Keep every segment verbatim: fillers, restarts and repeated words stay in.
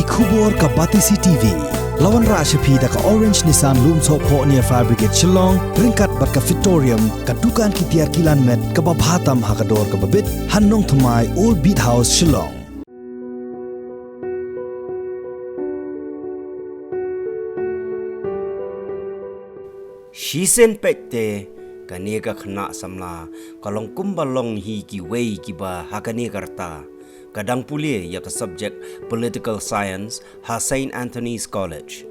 Khubor ka Batesi T V. La wanrah sha phi da ka Orange Nissan Lumsohphoh near Fire Brigade Shillong, ryngkat bad ka Fitorium, ka dukan ki tiar kilan met kaba bha tam ha ka dor kaba bit, ha Nongthymmai, Old Beat House, Shillong. Shisien peit te, kane ka khynnah samla ka long kumba long hi kiwei kiba ha kane ka rta ka dang pule ïa ka subject Political Science ha Saint Anthony's College.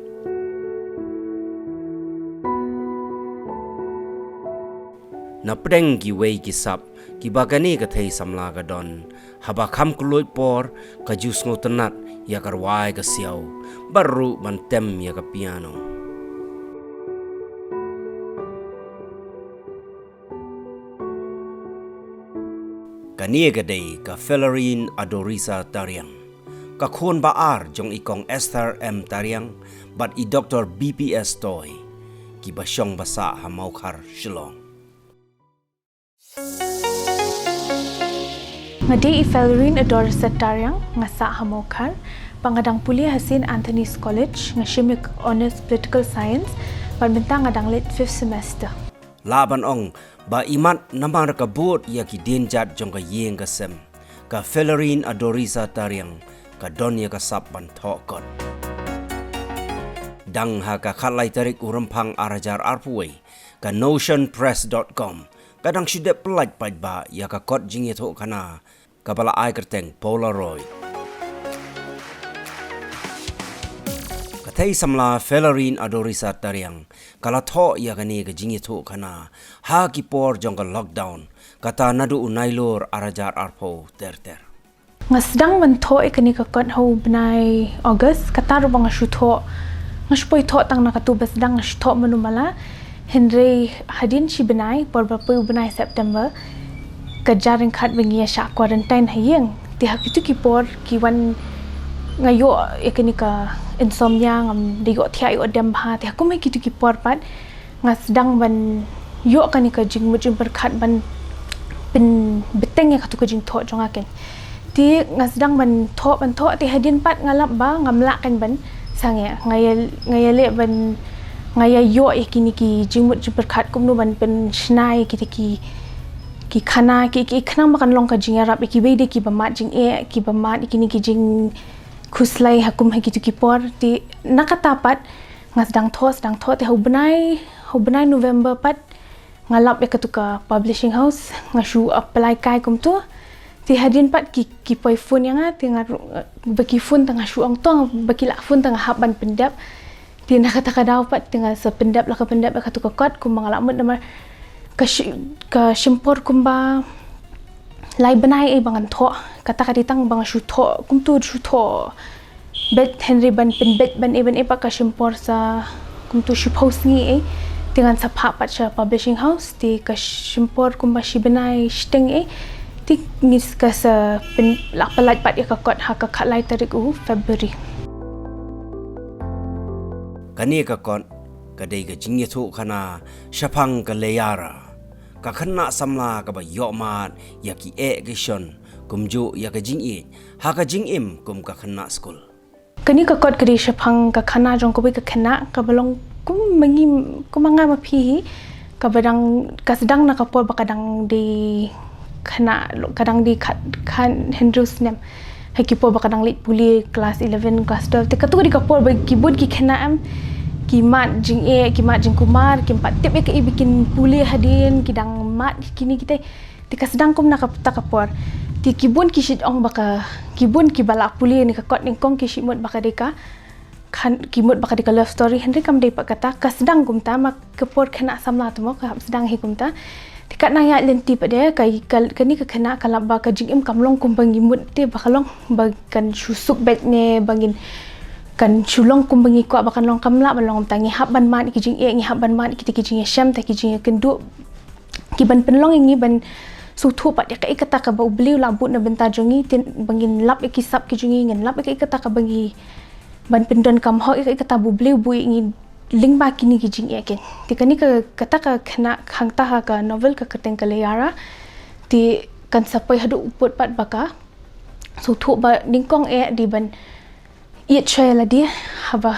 Na pdeng kiwei ki sap kiba kane ka thei samla ka don, haba kham kylluid por ka ju sngewtynnat ïa ka rwai ka siaw, bad ruh ban tem ïa ka piano. Kane ka dei ka Felarine Adorisa Tariang, ka khun ba ar jong i Kong Esther M Tariang bad i Doktor B P S Toi, kiba shong ba sah ha Mawkhar, Shillong. Nga dei i Felarine Adorisa Tariang, nga sah ha Mawkhar, bad nga dang pule ha Saint Anthony's College, nga shim ïa ka Honours Political Science, bad mynta nga dang leit fifth semester. Lah ban ong ba imat namar ka bud ïa ki dienjat jong ka ïing ka sem, ka Felarine Adorisa Tariang ka don ïa ka sap ban thoh kot. Dang ha ka khatlai tarik u Rymphang ar hajar arphew wei, ka Notion Press dot com ka dang shu dep pyllait paidbah ïa ka kot jingïathuhkhana kaba la ai kyrteng Polaroid. Ka thei samla Felarine Adorisa Tariang ka la thoh ïa kane ka jingïathuhkhana ha ki por jong ka lockdown, kata naduh u Nailur ar hajar arphew ter ter. Nga sdang ban thoh ïa kane ka kot ha u bnai August, kata ruh ba nga shu thoh, nga shu poi thoh tang na katu ba sdang, nga shu thoh mynno mynno. Hynrei hadien shi bnai, por ba poi u bnai September, ka jar ryngkat ba ngi ïa shah quarantine ha ïing. Te ha kitu ki por ki wan, nga ïoh ïa kane ka insomnia, ngam da ïoh thiah ïoh dem bha. Te ha kum ha kitu ki por pat nga sdang ban ïoh kane ka jingmut jingpyrkhat ban pynbteng ïa katu ka jingthoh jong nga keiñ. Te nga sdang ban thoh, ban thoh, te hadien pat nga lap ba ngam lah keiñ ban sangeh. Nga ïa, nga ïaleh ban, nga ïa ïoh ïa kine ki jingmut jingpyrkhat kumno ban pynshna ïa kita ki, ki khana, ki, ki khnang ba kan long ka jingïarap ïa kiwei de kiba mad jingeh, kiba mad ïa kine ki jingkhuslai ha kum ha kitu ki por. Te na kata pat nga sdang thoh, sdang thoh, te ha u bnai, ha u bnai November pat nga lap ïa katu ka publishing house, nga shu apply kai kumtu. Te hadien pat ki, ki poi phone ïa nga, te nga ru-, ba ki phone te nga shu ong to, ba ki lah phone te nga hap ban pyndep. Te na kata ka daw pat te nga sa pyndep, la ka pyndep ïa katu ka kot kumba nga lah mut namar ka shi-, ka shim por kumba lai bnai ei ba ngan thoh. Kata ka dei tang ba nga shu thoh, kumtu shu thoh beit, hynrei ban pynbeit ban ei ban ei pat ka shim por sa kumtu shiphew sngi ei. Te ngan sa phah pat sha publishing house, te ka shim por kumba shi bnai shiteng ei. Te ngi s-, ka sa pyn-, lah pyllait pat ïa ka kot ha ka khatlai tarik u February. Kane ka kot ka dei ka jingïathuhkhana shaphang ka Leyara, ka khynnah samla kaba ïohmad ïa ki eh ki shon, kumjuh ïa ka jingïeit ha ka jingim kum ka khynnah skul. Kane ka kot ka dei shaphang ka khana jong kawei ka khynnah kaba long kum ma ngi, kum ma nga ma phi hi, kaba dang, ka sdang na ka por ba ka dang dei khynnah, ka dang dei khat, khat hynriew snem. Ha ki por ba ka dang leit pule class eleven, class twelve. Te katu ka dei ka por ba ki bun ki khynnah em, ki mad jingeh, ki mad jingkulmar, kim pat tip ïa kaei ba kin pule hadien, ki dang mad kine kite. Te ka sdang kum na kata ka por. Te ki bun ki shait ong ba ka, ki bun kiba lah pule ïa kane ka kot nyngkong ki shait mut ba ka dei ka khan-, ki mut ba ka dei ka love story, hynrei kam dei pat kata, ka sdang kumta, ma ka por khynnah samla te mo ka hap sdang hi kumta. Te katba nga ïaid lynti pat de, ka, ka, kane ka khynnah ka lap ba ka jingim kam long kumba ngi mut te, ba ka long ba kan shu suk beit ne, ba ngin kan shu long kumba ngi kwah ba kan long, kam lah ban long kumta. Ngi hap ban mad ïa ki jingeh, ngi hap ban mad ïa kita ki jingïashem, kita ki jingïakynduh, ki ban pynlong ïa ngi ban sngewthuh pat ïa kaei kata kaba U Blei u la buh na bynta jong ngi, te ba ngin lap ïa ki sap ki jong ngi, ngin lap ïa kaei kata kaba ngi ban pyndonkam hok ïa kaei kata ba U Blei u buh ïa ngi lyngba kine ki jingeh keiñ. Te kane ka, kata ka khynnah hangta ha ka novel ka kyrteng ka Leyara, te kan sa poi haduh u pud pat ba ka sngewthuh ba nyngkong eh dei ban Ïeit shuwa ïa lade, haba,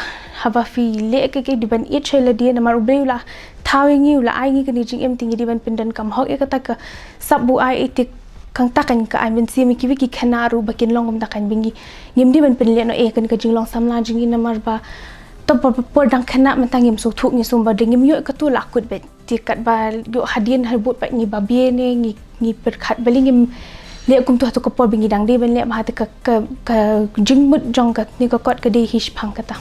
haba phi leh kaei kaei dei ban ïeit shuwa ïa lade, namar U Blei u la thaw ïa ngi, u la ai ngi kane ka jingim, te ngi dei ban pyndonkam hok ïa kata ka sap ba u ai, te kata kan ai mynsiem ïa kiwei ki khynnah ruh ba kin long kumta kan, ba ngi, ngim dei ban pynlehnoh ïa kane ka jinglong samla jong ngi, namar ba to ba por dang khynnah mynta ngim sngewthuh, ngi sngewbha, ngim ïoh katto, la kut beit. Te katba ïoh hadien habud pat ngi babe ne ngi, ngi pyrkhat, balei ngim leh kumto ha kato ka por ba ngi dang dei ban leh, bad ha kata ka, ka, ka jingmut jong kane ka kot ka dei hi shaphang kata.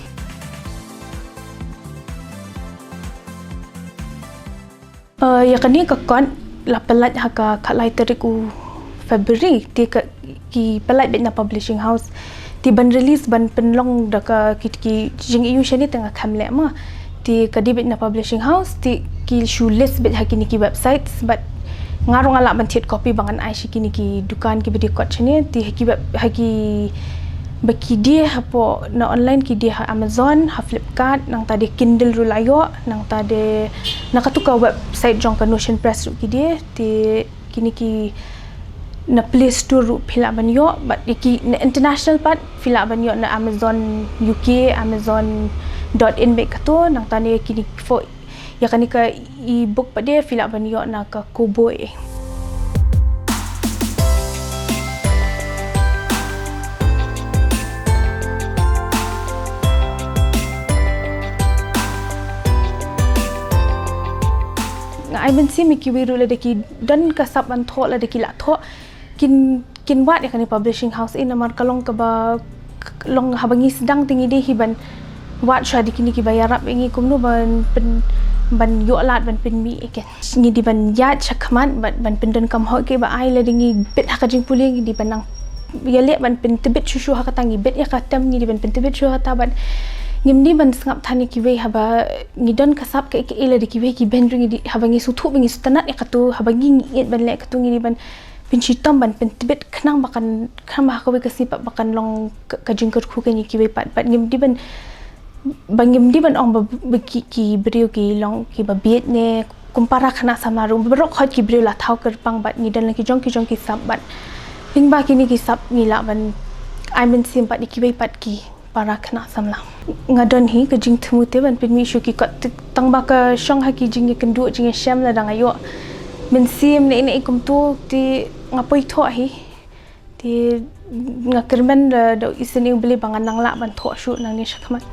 Eh, ïa kane ka kot la pyllait ha ka khatlai tarik u February, te ka, ki pyllait beit na publishing house. Te ban release, ban pynlong da ka ki, ki jingïohi shane te nga khlem leh ma. Te ka dei beit na publishing house, te ki shu list beit ha kine ki websites, bad nga ruh nga lah ban thied copy ba ngan ai sha kine ki dukan kiba die kot shane, te ha ki web, ha ki, ba ki die hapoh na online ki die ha Amazon, ha Flipkart, nangta de Kindle ruh la ïoh, nangta de na katu ka website jong ka Notion Press ruh ki die, te kine ki na Play Store ruh phi lah ban ïoh, bad ïa ki na international pat phi lah ban ïoh na Amazon U K, amazon dot in beit kato, nangta ne kine foh, ïa kane ka e-book pat de phi lah ban ïoh na ka Kobo. Nga ai mynsiem ïa kiwei ruh lada ki don ka sap ban thoh, lada ki la thoh, kin, kin wad ïa kane publishing house, eh, namar ka long kaba, long haba ngi sdang te ngi dei hi ban wad shuwa da kine kiba ïarap ïa ngi kumno ban pyn, ban ïoh lad ban pynmih ïa ki. Ngi dei ban ïaid shakhmat bad ban pyndonkam hok ïa kiba ai, lada ngi bit ha ka jingpule ngi dei ban nang ïaleh ban pyntbit shuh shuh ha kata, ngi bit ïa ka tem ngi dei ban pyntbit shuh ha kata, bad ngim dei ban sngap than ïa kiwei haba ngi don ka sap kaei kaei, lada kiwei ki beiñ ruh ngi dei, haba ngi sngewthuh ba ngi sngewtynnat ïa kato, haba ngi, ngi ïeit ban leh kato, ngi dei ban pynshitom ban pyntbit khnang ba kan, khnang ba ha kawei ka sngi pat ba kan long ka, ka jingkyrkhu kane ïa kiwei pat, bad ngim dei ban, ba ngim dei ban ong ba, ba ki, ki briew ki long kiba bieit ne kum para khynnah samla ruh, baroh khoit ki briew la thaw kyrpang, bad ngi don la ki jong ki jong ki sap, bad lyngba kine ki sap ngi lah ban ai mynsiem pat ïa kiwei pat ki para khynnah samla. Nga don hi ka jingthmu te ban pynmih shuh ki kot, te tang ba ka shong ha ki jingïakynduh jingïashem, lada nga ïoh mynsiem ne ne kumto te nga poi thoh hi. Te nga kyrmen da, da u isynei U Blei ba ngan nang lah ban thoh shuh nangne shakhmat.